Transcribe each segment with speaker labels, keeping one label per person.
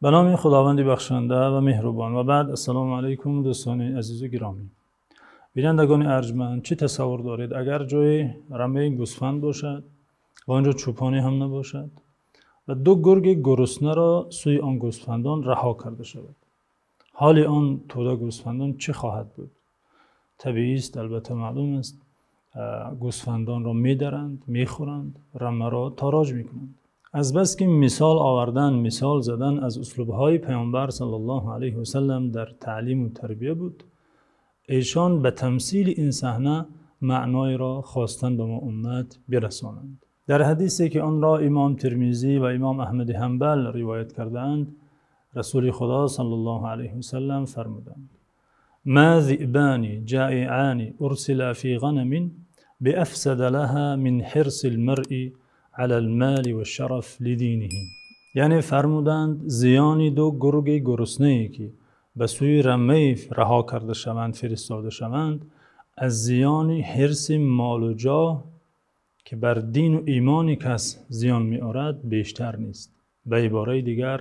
Speaker 1: Ба номи Худованди бахшанда ва меҳрубон. Ва баъд, ассалому алайкум, дӯстони азизу гиромӣ. Бинандагони арҷманд, чӣ тасаввур доред, агар ҷои рамаи гӯсфанд бошад ва он ҷо чӯпоне ҳам набошад ва ду гурги гурусна сӯи он гӯсфандон раҳо карда шавад? Ҳоли он тӯдаи гӯсфандон чӣ хоҳад буд? Табиист, албатта маълум аст, гӯсфандонро медаранд, мехӯранд, рамаро тороҷ мекунанд. Аз бас ки мисол овардан, мисол задан аз услубҳои Паёмбар саллаллоҳу алайҳи васаллам дар таълим ва тарбият буд, эшон ба тамсили ин саҳна маъноеро хостанд ба мо уммат бирасонанд. Дар ҳадисе ки онро имом Термизӣ ва имом Аҳмад Ҳанбал ривоят кардаанд, Расули Худо саллаллоҳу алайҳи васаллам фармуданд: «Ма зиъбони ҷоиъони урсила фӣ ғанамин биафсада лаҳо мин ҳирсил маръи алал моли вашшарафи лидиниҳи». Яъне фармуданд, зиёни ду гурги гуруснае ки ба сӯи рама раҳо карда шаванд, фиристода шаванд, аз зиёни ҳирси мол ва ҷоҳ ки бар дину имони кас зиён меорад бештар нест. Ба иборати дигар,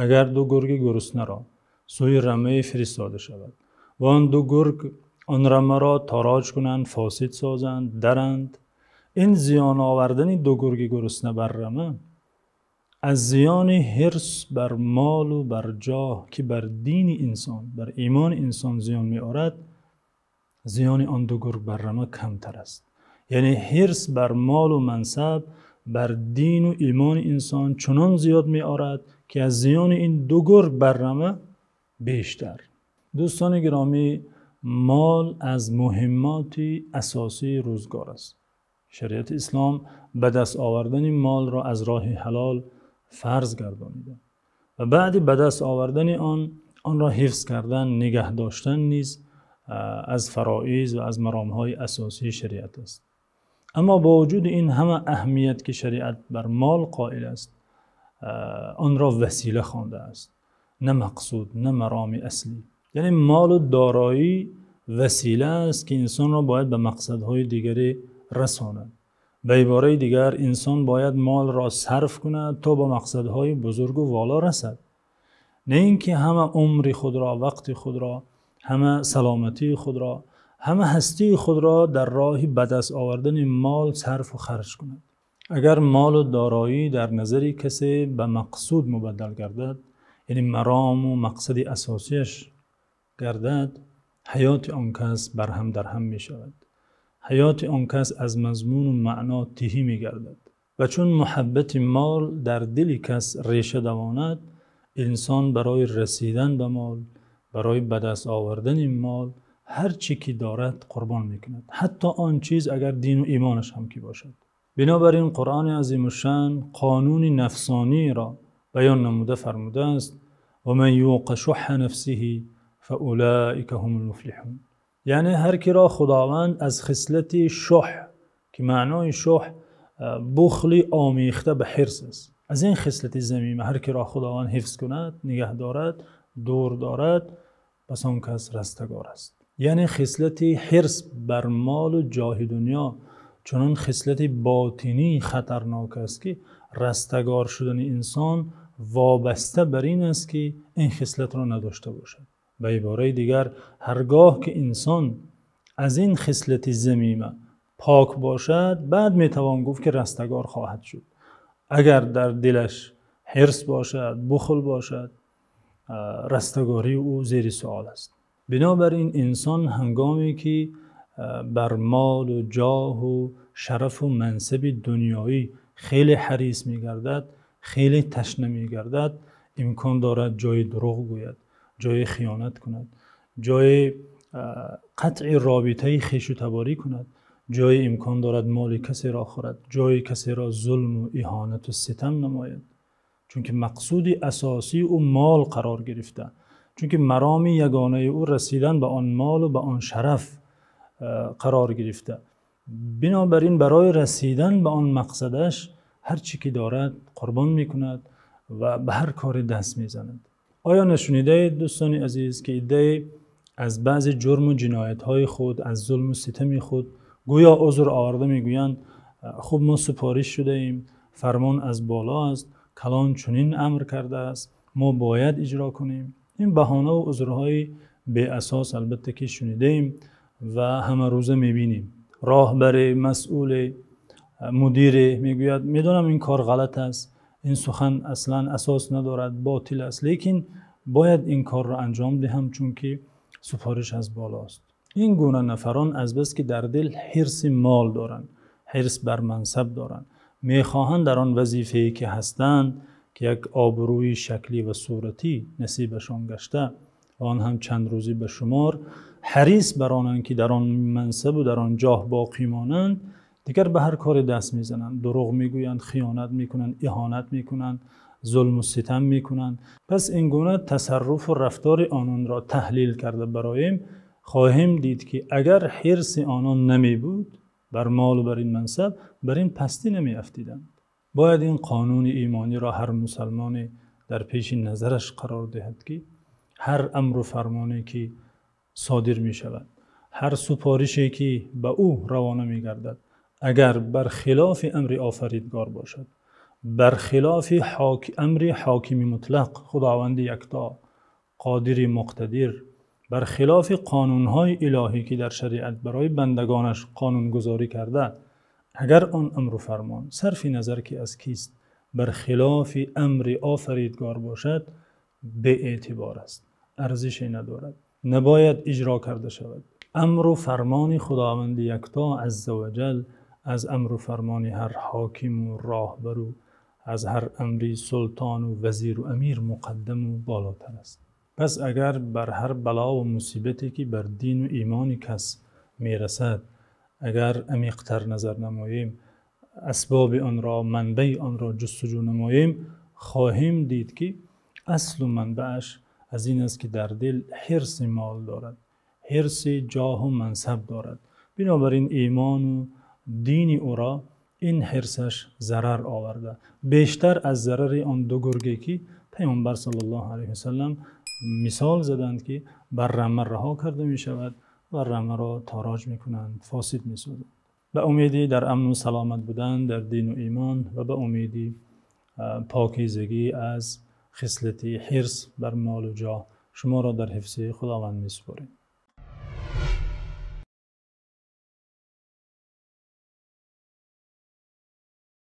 Speaker 1: агар ду гурги гурусна сӯи рама фиристода шавад ва он ду гург он рамаро тороҷ кунанд, фосид созанд, даранд, ин зиён овардани ду гурги гурусна бар рама аз зиёни ҳирс бар мол ва бар ҷоҳ ки бар дини инсон, бар имони инсон зиён меорад, зиёни он ду гург бар рама камтар аст. Яъне ҳирс бар мол ва мансаб бар дину имони инсон чунон зиёд меорад, ки аз зиёни ин ду гург бар рама бештар. Дӯстони гиромӣ, мол аз муҳиммоти асосии рӯзгор аст. Шариати ислом ба даст овардани молро аз роҳи ҳалол фарз гардонида ва баъд ба даст овардани он, онро ҳифз кардан, нигаҳ доштан низ аз фароиз ва аз маромҳои асосии шариат аст. Аммо бо вуҷуди ин ҳама аҳамият ки шариат бар мол қоил аст, онро васила хондааст, на мақсуд, на мароми аслӣ. Яъне мол ва дороӣ васила аст ки инсонро бояд ба мақсадҳои дигаре расонад. Ба иборати дигар, инсон бояд молро сарф кунад то ба мақсадҳои бузург ва воло расад. На инки ҳама умри худро, вақти худро, ҳама саломатии худро, ҳама ҳастии худро дар роҳи ба даст овардани мол сарф ва харҷ кунад. Агар мол ва дороӣ дар назари касе ба мақсуд мубаддал гардад, яъне маром ва мақсади асосиаш гардад, ҳаёти он кас барҳам дарҳам мешавад. Ҳаёти он кас аз мазмун ва маъно тиҳӣ мегардад. Ва чун муҳаббати мол дар дили кас реша давонад, инсон барои расидан ба мол, барои ба даст овардани мол ҳар чӣ ки дорад қурбон мекунад, ҳатто он чиз агар дину имонаш ҳам ки бошад. Бинобар ин Қуръони азимушшаън қонуни нафсониро баён намуда фармудааст: «Ва ман юқа шуҳҳа нафсиҳи фаулоика ҳумул муфлиҳун». Яъне ҳар киро Худованд аз хислати шуҳ, ки маънои шуҳ бухли омехта ба ҳирс аст, аз ин хислати замима ҳар киро Худованд ҳифз кунад, нигаҳ дорад, дур дорад, пас он кас растагор аст. Яъне хислати ҳирс бар мол ва ҷоҳи дунё чунон хислати ботинии хатарнок аст, ки растагор шудани инсон вобаста бар ин аст ки ин хислатро надошта бошад. Ба иборати дигар, ҳаргоҳ ки инсон аз ин хислати замима пок бошад, баъд метавон гуфт ки растагор хоҳад шуд. Агар дар дилаш ҳирс бошад, бухл бошад, растагории ӯ зери савол аст. Бинобар ин инсон ҳангоме ки бар мол ва ҷоҳ ва шараф ва мансаби дунявӣ хеле ҳарис мегардад, хеле ташна мегардад, имкон дорад ҷои дурӯғ гӯяд, ҷои хиёнат кунад, ҷои қатъи робитаи хешу таборӣ кунад, ҷои имкон дорад моли касеро хӯрад, ҷои касеро зулм ва иҳонат ва ситам намояд. Чунки мақсуди асосии ӯ мол қарор гирифта, чунки мароми ягонаи ӯ расидан ба он мол ва ба он шараф қарор гирифта. Бинобар ин барои расидан ба он мақсадаш ҳар чӣ ки дорад қурбон мекунад ва ба ҳар коре даст мезанад. Оё нашунидаед, дӯстони азиз, ки иддае аз баъзе ҷурм ва ҷиноятҳои худ, аз зулм ва ситами худ гӯё узр оварда мегӯянд: хуб, мо супориш шудаем, фармон аз боло аст, калон чунин амр кардааст, Мо бояд иҷро кунем. Ин баҳона ва узрҳои беасос албатта ки шунидаем ва ҳамарӯза мебинем. Роҳбар, масъул, мудир мегӯяд: медонам ин кор ғалат аст, ин сухан асло асос надорад, ботил аст, лекин бояд ин корро анҷом диҳам, чунки супориш аз боло аст. Ин гуна нафарон аз бас ки дар дил ҳирси мол доранд, ҳирс бар мансаб доранд, мехоҳанд дар он вазифае ки ҳастанд, ки як обрӯи шаклӣ ва суратӣ насибашон гашта ва он ҳам чанд рӯзе ба шумор, ҳарис бар онанд ки дар он мансаб ва дар он ҷоҳ боқӣ монанд, дигар ба ҳар коре даст мезананд, дурӯғ мегӯянд, хиёнат мекунанд, иҳонат мекунанд, зулму ситам мекунанд. Пас ин гуна тасарруф ва рафтори ононро таҳлил карда бароем, хоҳем дид ки агар ҳирси онон намебуд бар мол ва бар ин мансаб, бар ин пастӣ намеафтиданд. Бояд ин қонуни имониро ҳар мусулмоне дар пеши назараш қарор диҳад, ки ҳар амру фармоне ки содир мешавад, ҳар супорише ки ба ӯ равона мегардад, агар бар хилофи амри офаридгор бошад, бар хилофи амри ҳокими мутлақ, Худованди якто, қодири муқтадир, бар хилофи қонунҳои илоҳӣ ки дар шариат барои бандагонаш қонунгузорӣ карда, агар он амру фармон сарфи назар ки аз кист, бар хилофи амри офаридгор бошад, беэътибор аст, арзише надорад, набояд иҷро карда шавад. Амру фармони Худованди якто азза ва ҷалл аз амру фармони ҳар ҳоким ва роҳбар ва аз ҳар амри султон ва вазир ва амир муқаддам ва болотар аст. Пас агар бар ҳар бало ва мусибате ки бар дин ва имони кас мерасад, агар амиқтар назар намоем, асбоби онро, манбаи онро ҷустуҷӯ намоем, хоҳем дид ки асл ва манбааш аз ин аст ки дар дил ҳирси мол дорад, ҳирси ҷоҳ ва мансаб дорад. Бинобар ин имон ва дини ӯро ин ҳирсаш зарар овардааст, бештар аз зарари он ду гурге ки Паёмбар саллаллоҳу алайҳи васаллам мисол заданд, ки бар рама раҳо карда мешавад ва рамаро тороҷ мекунанд, фосид месозанд. Ба умеди дар амн ва саломат будан дар дин ва имон ва ба умеди покизагӣ аз хислати ҳирс бар мол ва ҷоҳ, шуморо дар ҳифзи Худованд месупорем.